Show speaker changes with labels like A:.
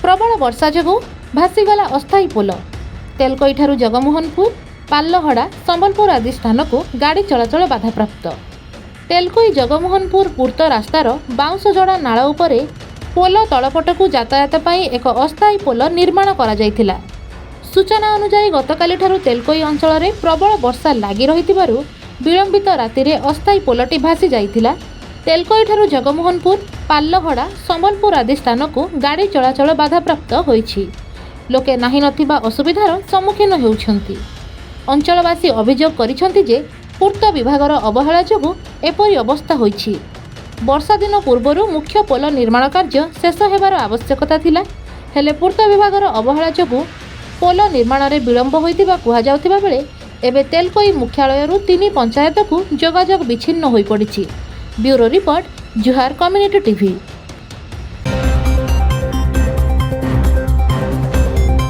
A: ପ୍ରବଳ ବର୍ଷା ଯୋଗୁଁ ଭାସିଗଲା ଅସ୍ଥାୟୀ ପୋଲ। ତେଲକୋଇଠାରୁ ଜଗମୋହନପୁର, ପାଲଲହଡ଼ା, ସମ୍ବଲପୁର ଆଦି ସ୍ଥାନକୁ ଗାଡ଼ି ଚଳାଚଳ ବାଧାପ୍ରାପ୍ତ। ତେଲକୋଇ ଜଗମୋହନପୁର ପୂର୍ତ୍ତ ରାସ୍ତାର ବାଉଁଶଯୋଡ଼ା ନାଳ ଉପରେ ପୋଲ ତଳପଟକୁ ଯାତାୟାତ ପାଇଁ ଏକ ଅସ୍ଥାୟୀ ପୋଲ ନିର୍ମାଣ କରାଯାଇଥିଲା। ସୂଚନା ଅନୁଯାୟୀ, ଗତକାଲିଠାରୁ ତେଲକୋଇ ଅଞ୍ଚଳରେ ପ୍ରବଳ ବର୍ଷା ଲାଗି ରହିଥିବାରୁ ବିଳମ୍ବିତ ରାତିରେ ଅସ୍ଥାୟୀ ପୋଲଟି ଭାସି ଯାଇଥିଲା। ତେଲକୋଇଠାରୁ ଜଗମୋହନପୁର, ପାଲଲହଡ଼ା, ସମ୍ବଲପୁର ଆଦି ସ୍ଥାନକୁ ଗାଡ଼ି ଚଳାଚଳ ବାଧାପ୍ରାପ୍ତ ହୋଇଛି। ଲୋକେ ନାହିଁ ନଥିବା ଅସୁବିଧାର ସମ୍ମୁଖୀନ ହେଉଛନ୍ତି। ଅଞ୍ଚଳବାସୀ ଅଭିଯୋଗ କରିଛନ୍ତି ଯେ ପୂର୍ତ୍ତ ବିଭାଗର ଅବହେଳା ଯୋଗୁଁ ଏପରି ଅବସ୍ଥା ହୋଇଛି। ବର୍ଷା ଦିନ ପୂର୍ବରୁ ମୁଖ୍ୟ ପୋଲ ନିର୍ମାଣ କାର୍ଯ୍ୟ ଶେଷ ହେବାର ଆବଶ୍ୟକତା ଥିଲା। ହେଲେ ପୂର୍ତ୍ତ ବିଭାଗର ଅବହେଳା ଯୋଗୁଁ ପୋଲ ନିର୍ମାଣରେ ବିଳମ୍ବ ହୋଇଥିବା କୁହାଯାଉଥିବା ବେଳେ ଏବେ ତେଲକୋଇ ମୁଖ୍ୟାଳୟରୁ ତିନି ପଞ୍ଚାୟତକୁ ଯୋଗାଯୋଗ ବିଚ୍ଛିନ୍ନ ହୋଇପଡ଼ିଛି। ବ୍ୟୁରୋ ରିପୋର୍ଟ, ଜୁହାର କମ୍ୟୁନିଟି ଟିଭି।